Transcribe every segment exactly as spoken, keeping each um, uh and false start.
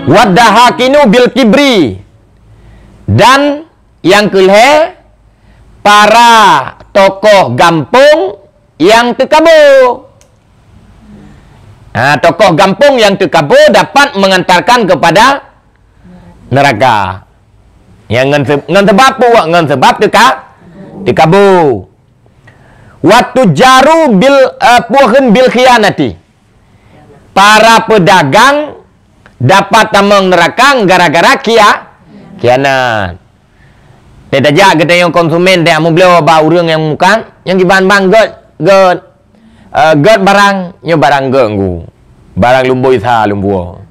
Wadahakinu bil kibri. Dan nyang keulhée, para tokoh gampông nyang teukabo. Ha, tokoh gampông nyang teukabo dapat mengantarkan kepada neraka. Nyang ngon se-, ngon sebab peue? Ngon sebab teuka-, teukabo. Watujaru bil, eh, puhun bil khianati. Para peudagang dapat tamong neuraka gara-gara khia-, khianat. Teutajak geutanyoe konsumen teuh mubloe bak ureuëng nyang mukat, nyang kiban bang gét, gét. Eh, gét barang, nyoe barang gét ngku. Barang lumboi sa lumboi.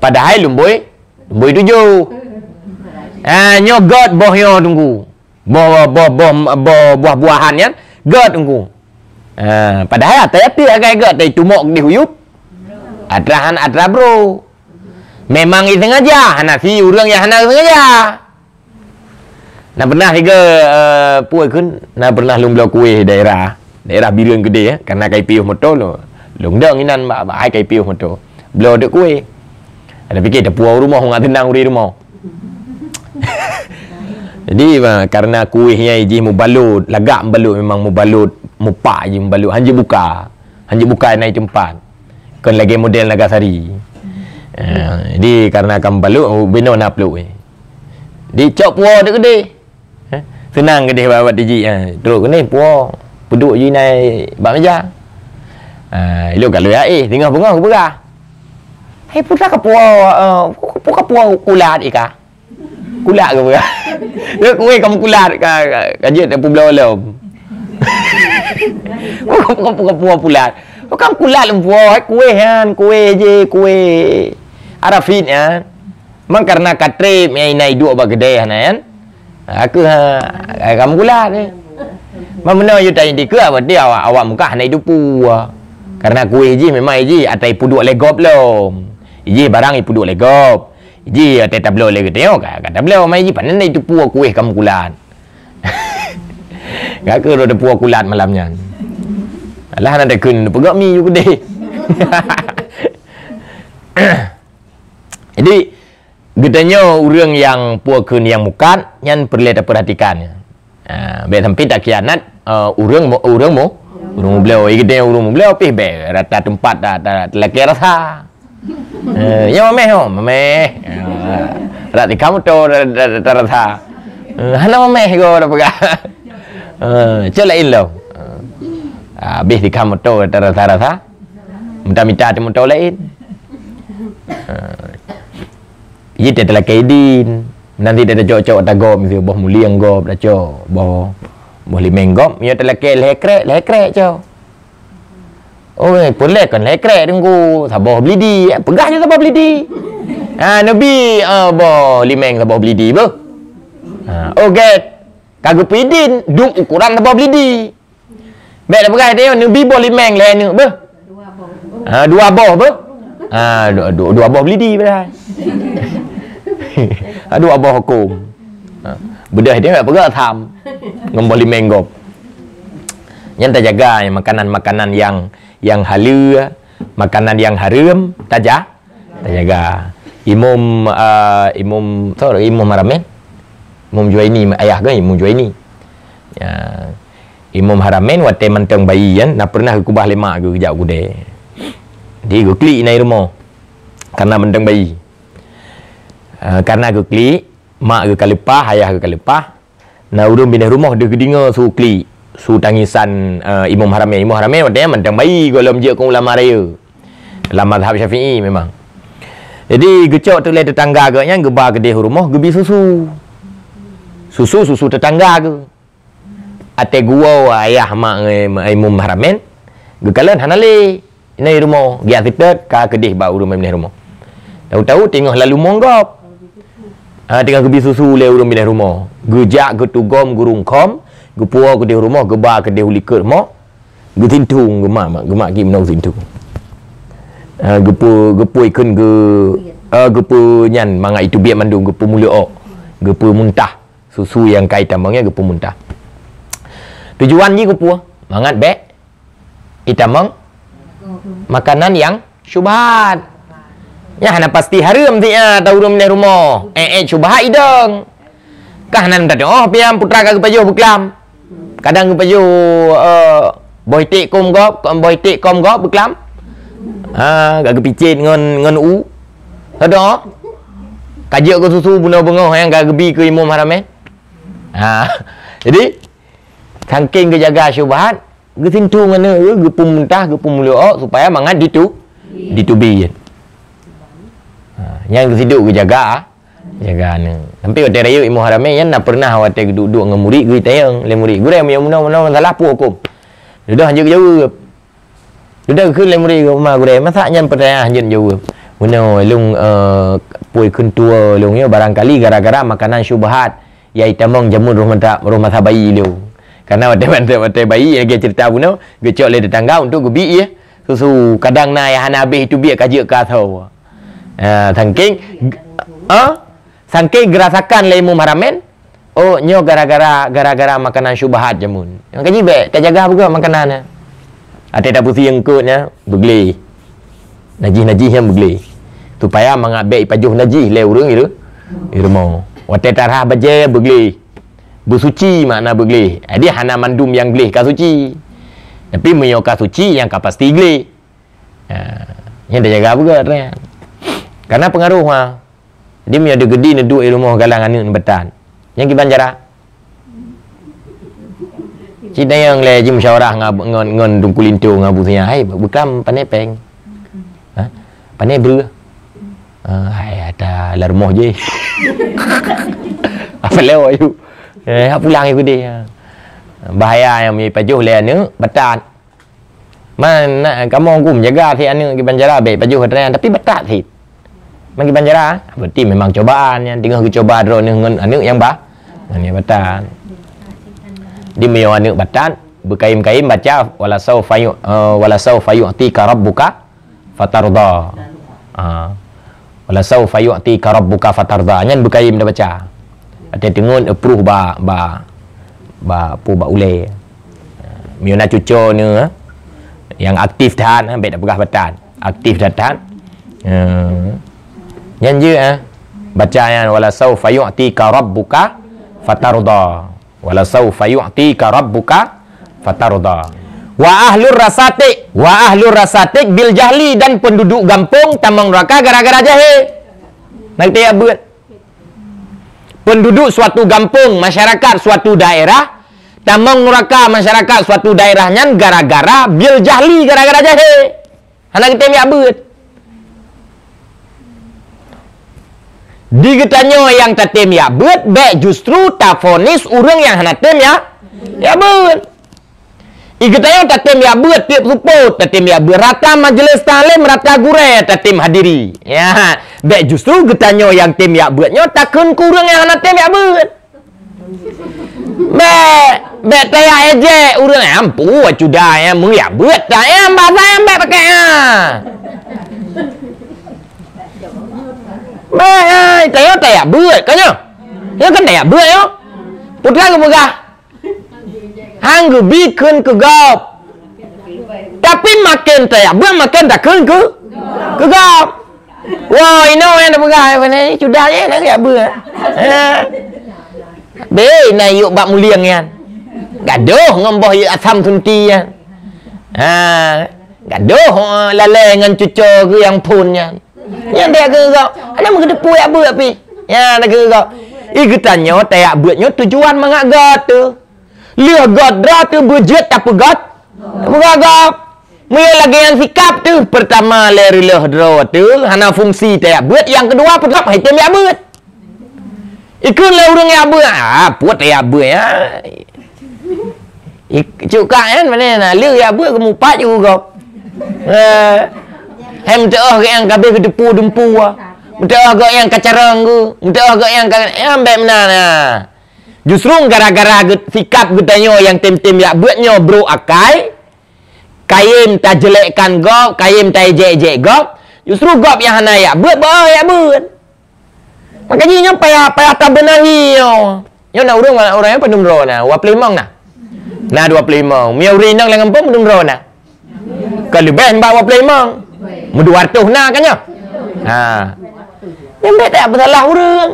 Padahai lumboi, lumboi tujoh. Ah, nyoe gét boh nyoe teungku. Boh, boh, boh, boh buah-buahan nyan gét teungku. Ah, padahai atai api agai gét, tai tumok di huyup. Atrahan atra bro. Memang isengaja, hana si ureuëng nyang hana sengaja. Na pernah tiga, eh, puai kheun, na pernah lôn bloe kueh daerah, daerah Bireuen Keudeh, eh, karena kai piôh moto lôn. Lôn dong inan bak, bak hai kai piôh moto. Bloe dek kueh. Ada fikir teupue rumoh ngat teunang uri rumoh. Jadi, ma, karena kueh nyang jih mubalot, lagak mubalot memang mubalot, mupak jih mubalot, hanjeuet buka. Hanjeuet buka nai teumpat. Kon lagée model Nagasari. Eh, jadi karena ka mubalot, binoe na pluek. Dicok puwoe dek keudeh. Eh, seunang keudeh bak, bak tijik, eh. Trok keudeh puwoe, peuduek jih nai bak meja. Ah, ilok ka lheueh aéh, singoh beungoh geupeugah. "Hai, peue ka puwoe, eh, peue ka puwoe kulat ika?" Kulat geupeugah. Dia kueh ka meukulat, ka, ka, ka jeuet peubloe lom. Peue ka puwoe kulat. Bukan kulat lom puwoe, kueh nyan, kueh jih, kueh Arafin nyan. Memang karena ka treb nyang inan iduek bak keudeh hana nyan. Aku ha, ha, kamu kulat ni. Memang beuna yue tanya dikeue, berarti awak, awak muka hana idupu. Karena kueh jih memang jih atai ipuduek lé gob lom. Jih barang ipuduek lé gob. Jih atai tabloe lé geutanyoe ka, ka tabloe mai jih panen idupu kueh kamu kulat. Gak ke dah puwoe kulat malam nyan. Alah, na takheun peugah mi ju keudeh. Jadi, geutanyoe ureuëng nyang puwoe kheun nyang mukat, nyan peureulée tapeurhatikan. Ha, bék sampai takhianat, eh, ureuëng mu-, ureuëng mu-, ureuëng mubloe. Geutanyoe ureuëng mubloe pih bék rata teumpat ta-, ta-, talakée rasa. Eh, nyoe mameh, oh, mameh. Ah, rak tikam moto ta-, ta-, ta-, tarasa. Eh, hana mameh go tapeugah. Eh, cok laén lom. Ah, habéh tikam moto tarasa-rasa. Mita-mita di moto laén. Eh, jih talakée idin. Nanti tacok-cok tagob miseue boh mulieng gob tacok, boh, boh limeng gob, nyoe talakée lhée krek, lhée krek cok. Oh, eh, peureulée kon lhée krek teungku, saboh blidi, eh, peugah je saboh blidi. Ha, neubi, eh, boh limeng saboh blidi beuh. Ha, oh, gét. Ka geupeuidin, duek ukuran saboh blidi. Bék tapeugah teuh neubi boh limeng lhée neuk beuh. Ha, dua boh beuh. Ha, du-, du-, dua boh blidi padahai. Ha, dua boh huköm. Ha, beudôh teuh bék peugah tham. Ngon boh limeng gob. Nyan tajaga makanan-makanan nyang, nyang haleue, makanan nyang hareuem, taja-, tajaga. Imum, ah, Imum, sorry, Imum Haramain. Imum Juwaini, ayah kan Imum Juwaini. Ya. Imum Haramain watée mantong bayi nyan, na pernah geukubah lé mak geuh geujak u keudée. Jadi geuklik inan rumoh. Karena mantong bayi. Ah, karena geuklik, mak geuh ka leupah, ayah geuh ka leupah. Na ureuëng binéh rumoh deuh geudeungoe su klik, su tangisan, eh, Imum Haramain. Imum Haramain watée nyan mantong bayi gohlom jeuet keu ulama rayeuk. Lam mazhab Syafi'i memang. Jadi geucok teulée teutangga geuh nyan geuba keudeh u rumoh geubi susu. Susu, susu teutangga geuh. Até geuwoe ayah mak ngon Imum Haramain, geukalon hana lé. Inan rumoh, geujak seutôt ka keudeh bak ureuëng binéh rumoh. Tahu-tahu teungoh lalumong gob. Ha, teungoh geubi susu lé ureuëng binéh rumoh. Geujak geutugom geurungkhom, geupuwoe keudeh rumoh, geuba keudeh u likot rumoh. Geusintong geumak, mak, geumak geuh meunan geusintong. Ha, geupeu-, geupeu ikheun geu-, ha, geupeu nyan mangat iteubiet mandum, geupeumuleuok, geupeu muntah. Susu nyang ka itamong nyan geupeu muntah. Tujuan jih geupeue? Mangat bék itamong makanan nyang syubhat. Nyan hana pasti hareuem siat, ta ureueng meuneh rumoh. Eh, eh, syubhat idong. Kah nan teudoh pian putra ka geupajoh beuklam. Kadang geupajoh, eh, boh iték kôm gob, boh iték kôm gob beuklam. Ha, ka geupicét ngon, ngon u. Teudoh. Ka jeuet keu susu bunoe beungoh nyang ka geubi keu Imum Haramain. Ha. Jadi, saking geujaga syubhat, geusintu ngon neu, geupeumuntah, geupeumuliek supaya mangat ditu-, diteubiet. Ha, nyan geusidok geujaga, jaga neu. Sampai watèe rayeuk Imum Haramain nyan na pernah watèe geuduek-duek ngon murit geutanyong lé murit, "Gurèe, meunyoe meunoe-meunoe masalah peue hukôm?" Dudoe hanjeuet geujaweueb. Dudoe geukheun lé murit geuh, "Ma gurèe, masa nyan peutanyaan hanjeuet jaweueb?" "Meunoe, lôn, eh, pue kheun tuwoe lôn nyoe barangkali gara-gara makanan syubhat nyang itamong jameun rhah masa, rhah masa bayi lôn." Karena watèe, watèe, watèe bayi, lagèe ceurita bunoe, geucok lé teutangga untuk geubi ié susu. Kadang na nyang hana habéh teubiet ka jeuet keu asoe. Ah, saking, ah, saking geurasakan lé Imum Haramain, oh, nyoe gara-gara, gara-gara makanan syubhat jameun. Nyang ka jibèk, tajaga beugöt makanan nyan. Watèe tapeusieng eungkôt nyan, beugleh. Najih-najih nyan beugleh. Supaya mangat bèk ipajoh najih lé ureueng i ru-, i rumoh. Watèe tarhah bajèe, beugleh. Beusuci makna beugleh. Jadi, hana mandum nyang gleh ka suci. Tapi, meunyoe ka suci, nyang ka pasti gleh. Ha, nyan tajaga beugöt nyan. Karena peungaroh, ha. Di meunyoe di geudi neuduek i rumoh galang aneuk neubatat. Nyan kiban cara. Cit nyang lé jimusyawarah ngon, ngon, ngon Teungku Linto ngon Abu Sinyang, "Hai, beuklam pané péng? Ha? Pané breueh?" "Ah, hai, ata lam rumoh jih." Apa lewat yuk? Eh, hak pulang yuk deh. Bahaya nyang meunyoe pajoh lé aneuk batat. Man, nak kamoe gum jaga si aneuk kiban cara bèk pajoh atra nyan, tapi batat cit. Man kiban cara, berarti memang cobaan nyan teungoh geucoba droeneuh ngon aneuk nyang ba-, ngon nyang batat. Di meunyoe aneuk batat, beukayém-kayém baca, "Wala saufa yu-, eh, wala saufa yu'tika rabbuka fatardha." Ah. "Wala saufa yu'tika rabbuka fatardha." Nyan beukayém tabaca. Watèe teungeut, eh, pruh bak, bak, bak, peue, bak ulèe. Meunyoe na cuco neu, eh, nyang aktif that, eh, bèk tapeugah batat. Aktif that-that. Eh. Nyan jeuet, eh. Baca nyan, "Wala saufa yu'tika rabbuka fatardha." "Wala saufa yu'tika rabbuka fatardha." Wa ahlur rasatik, wa ahlur rasatik bil jahli, dan penduduk gampông tamong neuraka gara-gara jahé. Nah, kita ya buet. Penduduk suatu gampông, masyarakat suatu daerah, tamong neuraka masyarakat suatu daerah nyan gara-gara bil jahli, gara-gara jahé. Hana geutém jak beuet. Di geutanyoe nyang tatém jak beuet, bèk justru tafonis ureueng nyang hana tém jak, jak beuet. I geutanyoe tatém jak beuet tiep seupôt, tatém jak beuet rata majelis taklim, rata gurèe tatém hadiri. Ya, bèk justru geutanyoe nyang tém jak beuet nyoe takheun keu ureueng nyang hana tém jak beuet. Bèk, bèk tajak ejek ureueng, "Eh, ampu, cuda, eh, meujak beuet dah, eh, basa, eh, bèk pakai, ah." Bèk, ai, tajak, tajak beuet, kan, nyoe? Nyoe kan tajak beuet, nyoe. Peue teuma geupeugah? Han geubi kheun keu gob. Tapi maken tajak beuet, maken takheun keu, keu gob. Woe, inoe nyang tapeugah, "Eh, pane, cuda je, nak jak beuet." Ha. Bèk na yuk bak mulieng nyan. Gadoh ngon boh yuk asam sunti nyan. Ha. Gadoh, eh, lalè ngon cuco geuh nyang phôn nyan. Nyan tajak keu gob. Hana meugeuteupeue jak beuet pih. Nyan tajak keu gob. I geutanyoe tajak beuet nyoe tujuan mangat göt teuh. Lheueh göt droe teuh beujeuet tapeugöt. Tapeugöt gob. Meunyoe lagèe nyan sikap teuh, peurtama lé reuloh droe teuh hana fungsi tajak beuet, nyang keudua peugöt hai tém jak beuet. Ikheun lé ureueng jak beuet, "Ah, puet tajak beuet, ya." Ik-, cuk kak nyan, pane na lheueh jak beuet geumupat ju gob. Eh, hai meuteuoh geuh nyang ka abéh geuteupu dumpu, ah. Meuteuoh geuh nyang ka carông geuh, meuteuoh geuh nyang ka, nyan bèk meunan, ah. Justru gara-gara geu-, sikap geutanyoe nyang tém-tém jak beuet nyoe brôk akai, kayém tajeulekkan gob, kayém taejek-ejek gob, justru gob nyang hana jak beuet, beu jak beuet. Makajih nyoe payah, payah tabeunahi nyoe. Nyoe na ureueng, ureueng padum droe na, dua ploh limong na. Na dua ploh limong. Meunyoe ureueng inong lam gampông padum droe na. Ka leubeh nibak dua ploh limong. Meudua reutôh na kan nyoe. Ha. Nyan bèk tapeusalah ureueng.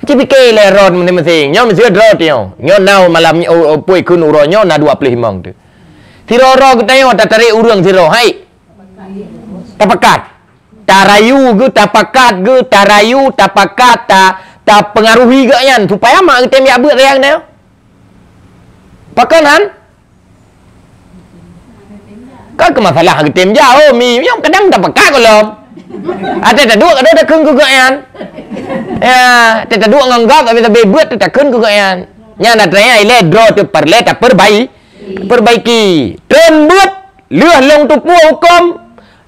Ci pike lé droe meusing-meusing. Nyoe miseue droe teuh nyoe. Nyoe na malam nyoe, oh, oh, pue kheun uroe nyoe na dua ploh limong teuh. Sidroe-droe geutanyoe tatarek ureueng sidroe, hai. Tapakat. Tarayu geuh, tapakat geuh, tarayu, tapakat, ta, tapeungaruhi geuh nyan supaya mak geutem jak beuet sayang nyoe. Pakon han? Ka keu masalah geutem jak, oh, mi, nyoe kadang tapeugah gohlom. Até taduek kadang takheun keu geuh nyan. Ya, até taduek ngon gob, tapi tabe beuet takheun keu geuh nyan. Nyan atra nyan ilée droe teuh peureulée tapeurbai-, perbaiki. Treun beuet, lheueh lôn tupue huköm,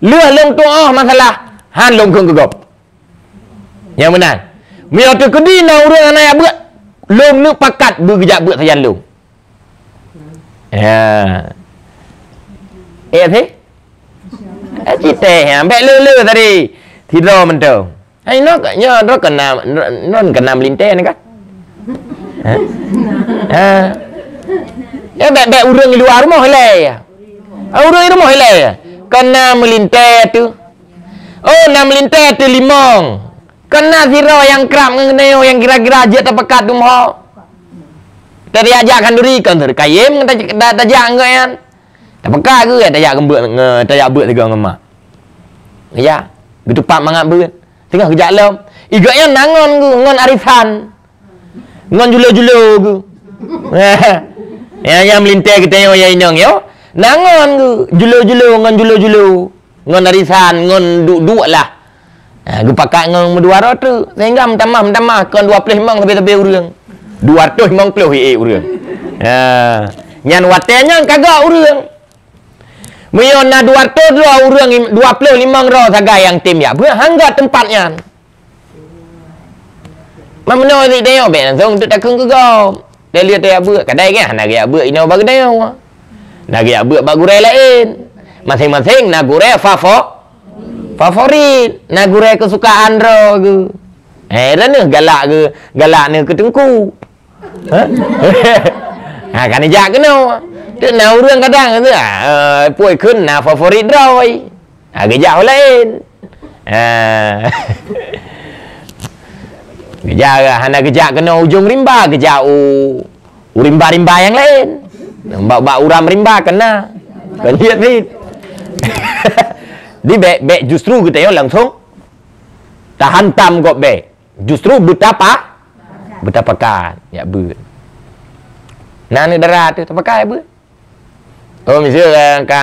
lheueh lôn tuoh masalah, han lôn kheun keu gob. Nyang meunan. Meunyoe teukeudi na ureuëng hana jak beuet, lôn neuk pakat beugeujak beuet sajan lôn. Ya. Eh, sih? Eh, citeh, ya. Bèk le-le tadi. Sidroe mantong. Hai, nyoe, nyoe, nyoe keunan, nyoe keunan meulintèe ni kan? Ha? Ha? Ya, bèk, bèk ureuëng di luwa rumoh ilée, ya. Ah, ureuëng di rumoh ilée, ya. Keunan meulintèe teuh. Oh, na meulintèe teuh limong. Keunan sidroe nyang krab ngon geutanyoe nyang kira-kira jeuet tapakat teuma. Tajak-jak khanduri kon seureukayém ngon taj-, ta-, tajak ngon nyan. Tapeugah geuh, ya, tajak keumbeuet nge-, tajak beuet sigoe ngon mak. Ya, geutupat mangat beuet. Teungoh geujak lom. Igeuh nyan na ngon geuh, ngon arisan. Ngon julo-julo geuh. Ya, nyang meulintèe geutanyoe ya inong yo. Na ngon geuh, julo-julo ngon julo-julo. Ngon arisan, ngon duek-duek lah. Ha, geupakat ngon meudua droe treuk. Sehingga meutamah-meutamah kon dua ploh limong sabe-sabe ureuëng. Dua ratus limong ploh ie ureuëng. Ha, nyan watèe nyan ka gok ureuëng. Meunyoe na dua ratus dua ureuëng, dua ploh limong droe sagai nyang tem jak beuet, han gok teumpat nyan. Meunyoe di tanyoe bèk langsong untuk takheun keu gob. Dia lihat tajak beuet, kadai kan hana geujak beuet inoe bak geutanyoe. Na geujak beuet bak gurèe laén. Maséng-maséng na gurèe favo-, favorit, na gurèe keusukaan droe geuh. Eh, droeneuh galak geuh, galak neuh keu teungku. Ha? Ha, kan jak keunoe. Tu na ureuëng kadang tu, ah, eh, pue kheun na favorit droe. Ha, geujak u laén. Ha. Geujak, hana geujak keunoe ujong rimba, geujak u, u rimba-rimba nyang laén. Bak, bak uram rimba keunan. Kan jeuet bit. Di bèk, bèk justru geutanyoe langsong tahantam gob bèk. Justru beutapa-, beutapakat jak beuet. Na aneuk dara teuh tapakat jak beuet. Oh, miseue ka,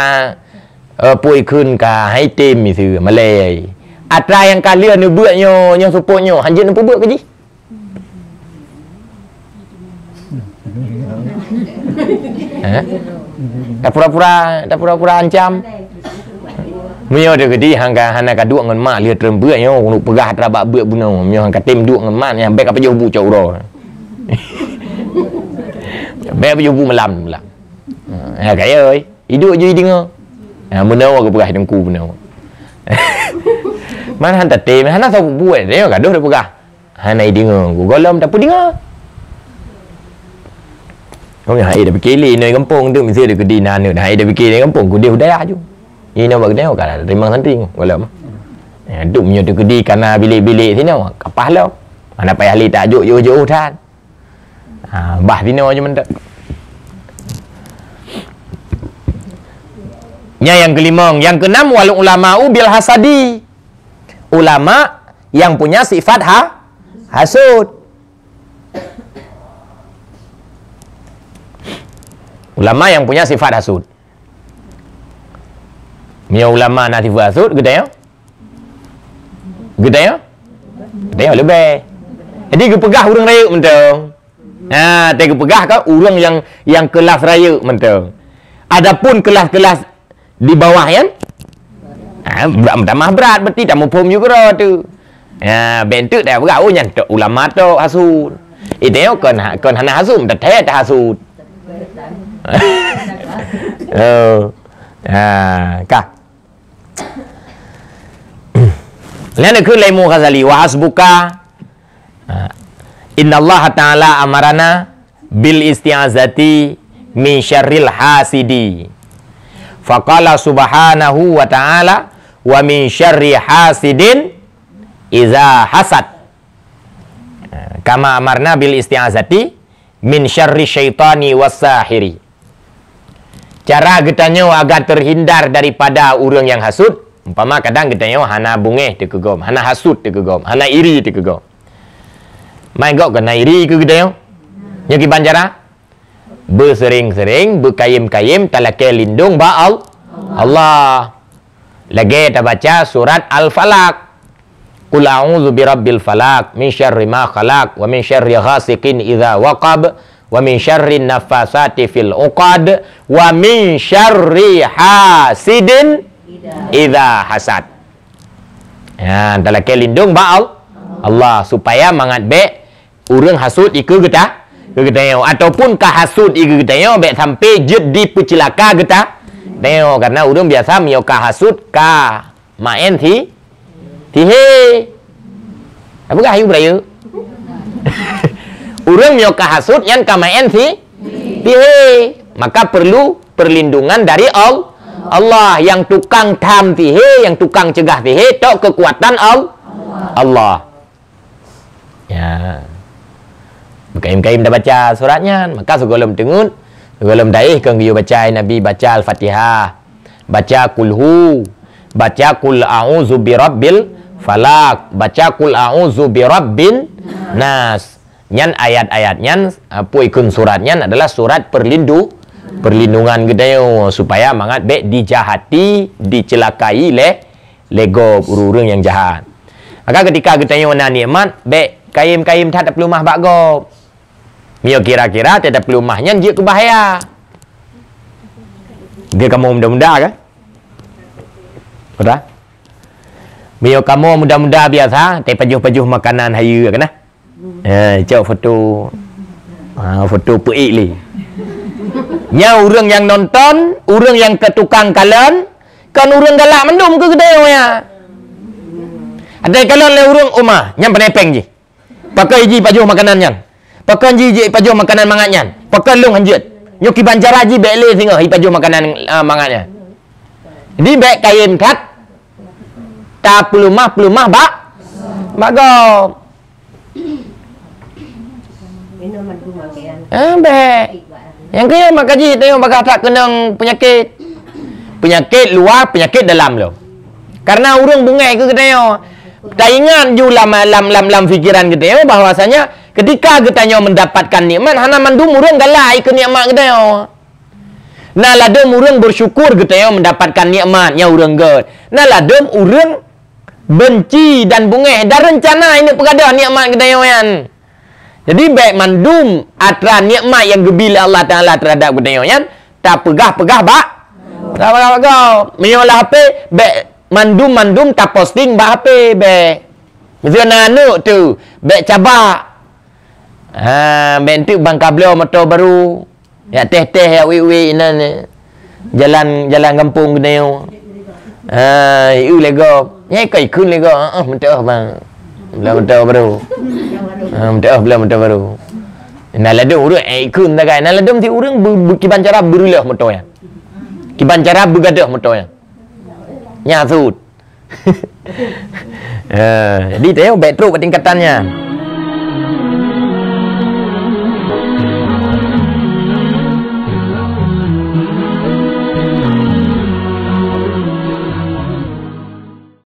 eh, pue kheun ka hai tem miseue, malèe. Atra nyang ka lheueh neubeuet nyoe, nyoe seupôt nyoe, hanjeuet neupeubuet keu jih. Eh? Tapura-pura, tapura-pura ancam. Meunyoe teukeudi hana ka duek ngon mak lheueh treun beuet nyoe, neuk peugah atra bak beuet bunoe. Meunyoe hana ka tem duek ngon mak nyan, bèk ka pajoh bu cok uroe. Bèk pajoh bu malam, malam. Ha, kaya, oi. Iduek ju ideungoe. Ha, meunoe geupeugah teungku meunoe. Man han tatem, hana soe buet, nyoe gadoh tapeugah. Hana ideungoe, gohlom tapeudeungoe. Kong hai tapike lé inoe gampông tu, miseue teukeudi na aneuk, hai tapike inoe gampông, keudeh u dayah ju. Inoe bak geutanyoe ka teurimong santri gohlom. Ya, tu meunyoe teukeudi kana bilék-bilék sinoe, kapah lom. Hana payah lé tajok jauh-jauh that. Ha, bah sinoe je mantap. Nya nyang keulimong, nyang keunam wal ulama'u bil hasadi. Ulama yang punya sifat ha-, hasud. Ulama yang punya sifat hasud. Meunyoe ulama na sifat hasud, geutanyoe? Geutanyoe? Geutanyoe leubeh. Jadi geupeugah ureuëng rayeuk mantong. Ha, teuh geupeugah ka ureuëng nyang, nyang kelas rayeuk mantong. Adapun kelas-kelas di bawah nyan, ha, brat, meutamah brat, berarti tamuphom ju keudroe tu. Ha, bentuk dah peugah, oh, nyan tok ulama tok hasud. Itu nyoe kon ha-, kon hana hasud, teuthèe tahasud. Oh. Ha, ka. Lain keu laimu Ghazali, wa hasbuka. Ha. Innallaha ta'ala amarana bil isti'azati min syarril hasidi. Faqala subhanahu wa ta'ala, wa min syarri hasidin iza hasad. Kama amarna bil isti'azati min syarri syaitani wasahiri. Cara geutanyoe agar terhindar daripada ureuëng nyang hasut, umpama kadang geutanyoe hana bungéh teukeugom, hana hasut teukeugom, hana iri teukeugom. Mai gok keu na iri keu geutanyoe? Nyoe kiban cara? Beuseuring-seuring, beukayém-kayém talakée lindong bak Al-, Allah. Lagée tabaca surat Al-Falaq. Qul a'udzu birabbil falaq, min syarri ma khalaq, wa min syarri ghasiqin idza waqab, wa min syarri nafasati fil uqad, wa min syarri hasidin idza hasad. Ya, talakée lindong bak Al-, Allah supaya mangat bék ureuëng hasut ikeue geuta-, ikeue geutanyoe, ataupun ka hasut ikeue geutanyoe bék sampai jeuet dipeuceulaka geuta-, geutanyoe. Karena ureuëng biasa meunyoe ka hasut ka maén si-, sihé. Apa kah ayu beraya? Ureuëng meunyoe ka hasut nyan ka maén si-, sihé. Maka perlu perlindungan dari Al-, Allah yang tukang tham sihé, yang tukang cegah sihé, tok kekuatan Al-, Allah. Ya. Beukayém-kayém tabaca surat nyan, maka sigohlom teungeut, sigohlom taéh kon geuyue baca Nabi baca Al-Fatihah, baca Kulhu, baca Qul a'udzu birabbil falaq, baca Qul a'udzu birabbin nas. Nyan ayat-ayat nyan, peue ikheun surat nyan adalah surat perlindu-, perlindungan geutanyoe supaya mangat bék dijahati, dicelakai lé, lé gob ureuëng-ureuëng nyang jahat. Maka ketika geutanyoe na nikmat, bék kayém-kayém that tapeuleumah bak gob. Meunyoe kira-kira that tapeuleumah nyan jeuet keu bahaya. Geukamoe muda-muda kan? Betul? Meunyoe kamoe muda-muda biasa, teupajoh-pajoh makanan hayeue kan? Eh, cok foto. Ha, foto peuék lé. Nya ureuëng nyang nonton, ureuëng nyang keu tukang kalon, kon ureuëng galak mandum keu geutanyoe ya. Ada kalon lé ureuëng uma, nyang pandai péng jih. Pakon jih pajoh makanan nyan. Pakon jih jih pajoh makanan mangat nyan. Pakon lôn hanjeuet. Nyoe kiban cara jih bék lé singoh ipajoh makanan, ah, mangat nyan. Jadi bék kayém that tapeuleumah-peuleumah bak, bak gob. Ah, bék. Nyang keu maka jih teuh bagah that keunong peunyakét. Peunyakét luwa, peunyakét dalam lom. Karena ureuëng bungéh keu geutanyoe. Taingat ju lam, lam, lam, lam pikiran geutanyoe bahwasanya ketika geutanyoe mendapatkan nikmat, hana mandum ureuëng galak keu nikmat geutanyoe. Na ladum ureuëng bersyukur geutanyoe mendapatkan nikmat nyang ureuëng gét. Na ladum ureuëng benci dan bungéh dan rencana ineuk peugadôh nikmat geutanyoe nyan. Jadi bék mandum atra nikmat nyang geubi lé Allah Taala terhadap geutanyoe nyan tapeugah-peugah bak, bak, bak, bak gob. Meunyoe lam H P, bék mandum-mandum taposting bak H P, bék. Miseue na aneuk teuh, bék cabak. Ha, bék enteuk ban kabloe moto baru. Yak teh-teh, yak wik-wik inan, eh. Jalan, jalan gampông geutanyoe. Ah, ieu lé gob. Nyai ka ikheun lé gob. Ah, meutuah bang. Bela moto baru. Ah, meutuah bela moto baru. Na ladum ureuëng, eh, ikheun tagai. Na ladum ti ureuëng be-, be-, kiban cara beureuloh moto nyan. Kiban cara beugadôh moto nyan. Nya sut. Eh, jadi tayo bék trok bak tingkatan nyan.